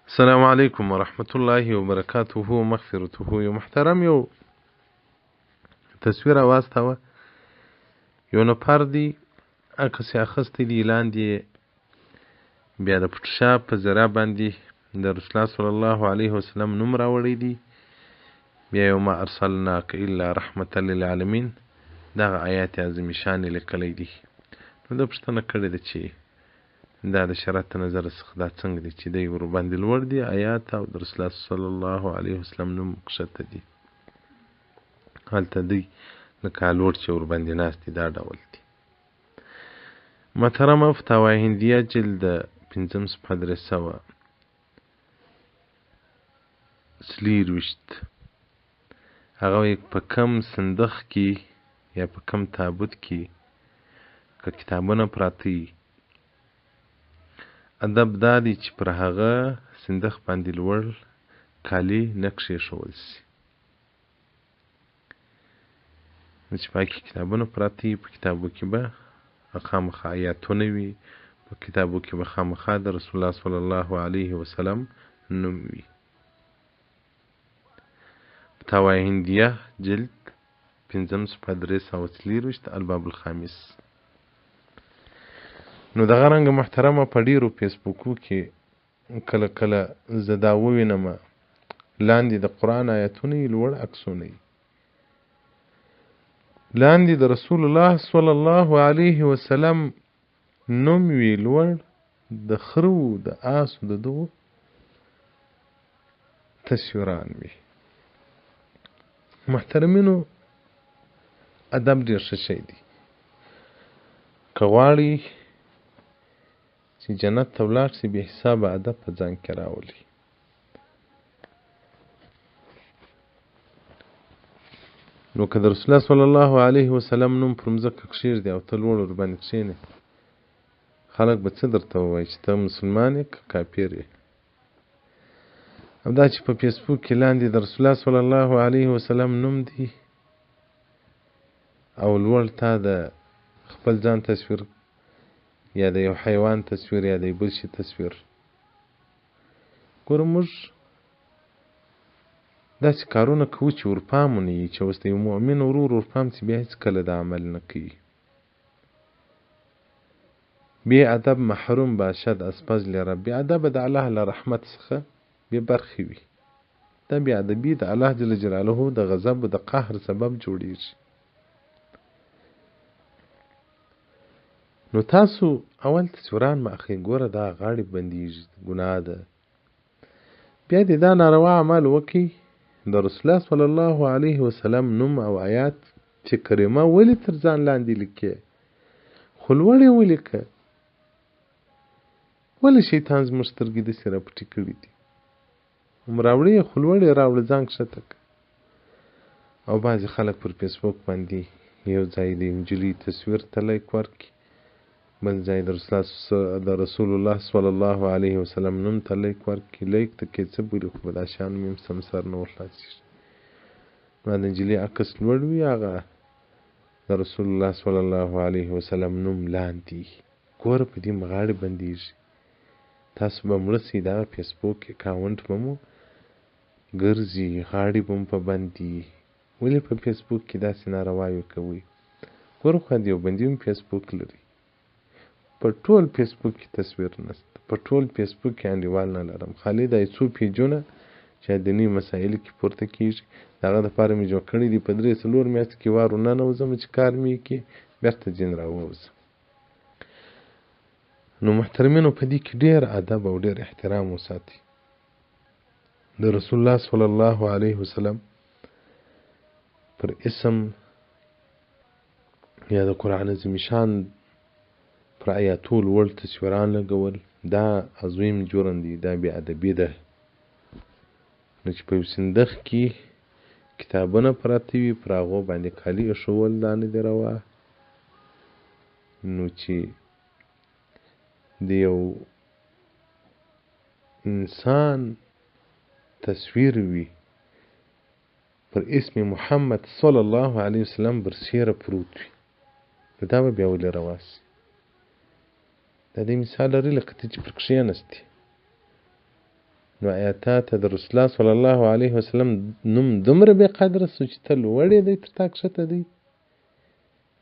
السلام علیکم ورحمت الله وبرکاته مغفرته. یو محترم یو تصویر واستاوه، یو نفر دی عکس یې اخیستی دی، لاندې بیا د فوټوشاپ په ذریعه باندې د رسول الله صلی الله علیه وسلم نوم راوړی دی، بیا یو ما ارسلناک الا رحمة للعالمین دغه آیات عظیم شان یې لیکلی دی. نو ده پوښتنه کړې ده چې دا د شرعت نظر څخه دا څنګه دی چې دی ورباندې لوړ دی آیات او د رسول الله صلی الله علیه وسلم نوم کښته دی، هلته دی لکه لوړ چې ورباندې ناست دی دا ډول دی. محترمه فتاوی هندیه جلد پنځم صفحه 324 هغه وایي په کم صندوق کې یا په کم تابوت کې که کتابونه پراته وي، ادب دا دی چې پر هغه صندوق باندې لوړ کالي نه کښېښول شي. نو چې پاکې کتابونه پراته وي، په کتابو کې به خامخا آیاتونه وي، په کتابو کې به خامخا د رسول الله صلی الله علیه وسلم نوم وي. فتاوی هندیه جلد پنځم صفحه 324 الباب الخامس. نو دغه رنګه محترمه په ډېرو فیسبوکو کې کله کله زه دا ووینم، لاندې د قرآن آیتونه یې لوړ عکسونه یې، لاندې د رسول الله صلی الله علیه وسلم نوم وي لوړ، د خرو د آسو د دغو تصویران وي. محترمینو ادب ډېر ښه شی دی. که غواړئ چې جنت ته ولاړ شئ، بې حسابه ادب په ځان کې راولئ. نو که د رسول الله صلی الله علیه وسلم نوم پر مځکه کښېږدي او ته لوړ ورباندې کښېنې، خلک به څه درته ووایي چې ته مسلمان یې که کافر یې؟ او دا چې په فیسبوک کې لاندې د رسول الله صلی الله علیه وسلم نوم دی او لوړ تا د خپل ځان تصویر یا د یو حیوان تصویر یا د یو بل شي تصویر، ګوره موږ داسې کارونه کوو چې ورپام مو نه وي، چې اوس د یو مؤمن ورور ورپام سي بیا هېڅکله دا عمل نه کوي. بې ادب محروم باشد از فضل رب، بې ادبه د الله له رحمت څخه بې برخې وي. دا بې ادبي د الله جل جلاله د غضب او د قهر سبب جوړیږي. نو تاسو اول تصویران مه اخلئ، ګوره دا غاړې بندیږي، ګناه ده. بیا دې دا ناروا عمل وکړي، د رسول الله صلی الله علیه وسلم نوم او آیات چې کریمه ولې تر ځان لاندې لیکې، خو لوړ یې ولیکه. ولې شیطان زموږ سترګې داسې راپټې کړي دي؟ هم راوړې یې، خو لوړ یې راوړه، ځان کښته کړه. او بعضې خلک پر فیسبوک باندې یو ځای د نجلۍ تصویر ته لایک ورکړي، بل ځای د رسول الله صلی الله علیه وسلم نوم ته لایک ورکړي. لایک ته کې څه بولي، خو به دا شیان مې هم سم سر نه ورخلاصېږي. نو د نجلۍ عکس لوړ وي، هغه د رسول الله صلی الله علیه وسلم نوم لاندې. ګوره په دې غاړې بندېږي، تاسو به مړه سئ، دغه فیسبوک اکاونټ به مو ګرځي، غاړې به مو په بندي. ولې په فیسبوک کې داسې نارواوې کوئ؟ ګوره خو دیوبندي هم فیسبوک لري، په ټول فیسبوک کې تصویر نشته، په ټول فیسبوک کې انډیوال نه لرم، خالي دا څو پیجونه چې دیني مسایل کې پورته کېږي، د هغه دپاره مې جوړ کړی دی. په 3-4 میاشتو کې وار ورننوځم چې کار مې کړي، بېرته ځین راووځم. نو محترمینو په دې کې ډېر ادب او ډېر احترام وساتئ. د رسول الله صلی الله علیه وسلم پر اسم یا د قرآن عظیم شان پر آیاتو لوړ تصویران لګول دا عظیم جرم دی، دا بې ادبي ده. نو چې په یو صندوق کې کتابونه پراته وي، پر هغو باندې کالي ایښوول دا نه دي روا. نو چې د یو انسان تصویر وي پر اسم محمد صلی الله علیه وسلم برسېره پروت وي، نو دا به بیا ولې روا سي؟ دا دې مثال لري لکه ته چې پر کښېناستې. نو ایا تا ته د رسول الله صلی الله علیه وسلم نوم دومره بې قدره سو چې ته لوړې دی تر تا کښته دی؟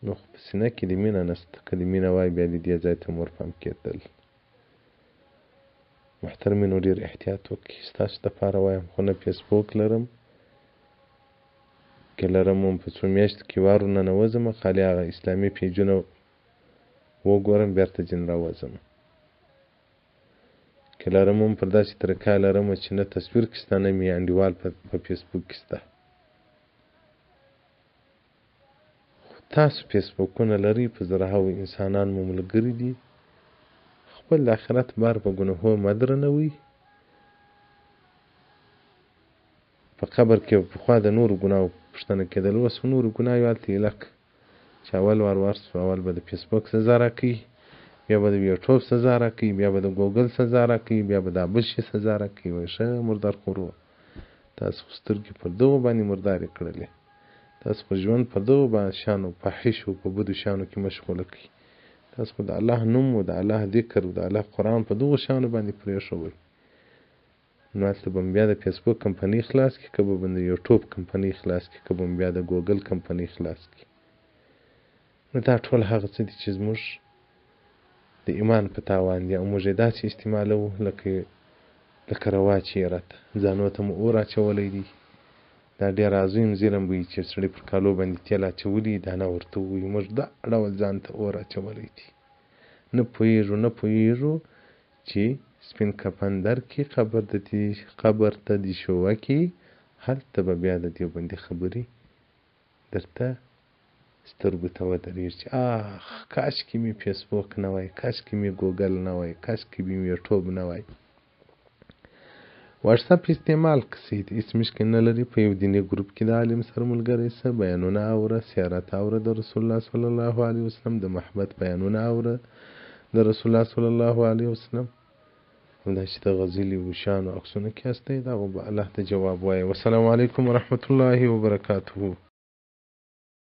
نو خو په سینه کې دې مینه نشته، که دې مینه وای بیا دې دې ځای ته مور پام کېدل. محترمینو ډېر احتیاط وکړئ، ستاسو دپاره وایم، خو نه فیسبوک لرم، که لرم هم په څو میاشتو کې وار ورننوځم، خالي هغه اسلامي پیجونه وګورم بیرته ځین راوځم. که لرم هم پر داسې طریقه لرم چې نه تصویر کې شته نه مې انډیوال په فیسبوک کې شته. خو تاسو فیسبوکونه لرئ، په زرهاوو انسانان مو ملګري دي، خپل د آخرت بار په ګناهو مه درنوئ. په قبر کې به پخوا د نورو ګناوو پوښتنه کېدل، اوس خو نورو ګناوې هلته ایله که چې اول وار ورسو، اول به د فیسبوک سزا راکوي، بیا به د یوټیوب سزا راکوي، بیا به د ګوګل سزا راکوي، بیا به دا بل شي سزا راکوي. وایي ښه مردارخورو، تاسو خو سترګې پر دغو باندې مردارې کړلې، تاسو خو ژوند په دغو شیانو فاحشو په بدو شیانو کې مشغوله کړئ، تاسو خو د الله نوم او د الله ذکر او د الله قرآن په دغو شیانو باندې پرېښوئ. نو هلته به بیا د فیسبوک کمپنۍ خلاص کړي، که به د یوټیوب کمپنۍ خلاص کړي، که به بیا د ګوګل کمپنۍ خلاص کړي. نو دا ټول هغه څه دي چې زموږ د ایمان په تاوان دي او موږ یې داسې استعمالوو لکه لکه روا چې یې راته ځانو ته مو اور اچولی دی. دا ډېر عظیم ظلم وي چې سړي پر کالو باندې تېل اچولي دا نه ورته ووایي موږ دا ډول ځان ته اور اچولی دی. نه پوهېږو نه پوهېږو چې سپین کفن درکړي قبر د دې قبر ته دې شوه کې هلته به بیا د دې باندې خبرې درته سترګو ته ودرېږي چې آخ کاشکې مې فیسبوک نه وای، کاشکې مې ګوګل نه وای، کاشکې مې یوټیوب نه وای. واټساپ استعمال که صحیح دی هیڅ مشکل نه لري. په یو دیني ګروپ کې د عالم سره ملګری سه، بیانونه اوره، سیرت اوره د رسول الله صلی الله علیه وسلم، د محبت بیانونه اوره د رسول الله صلی الله علیه وسلم. همدا چې د غزلي وشانو عکسونه کې هستی، دا به الله ته جواب وایې. والسلام علیکم ورحمت الله وبرکاته.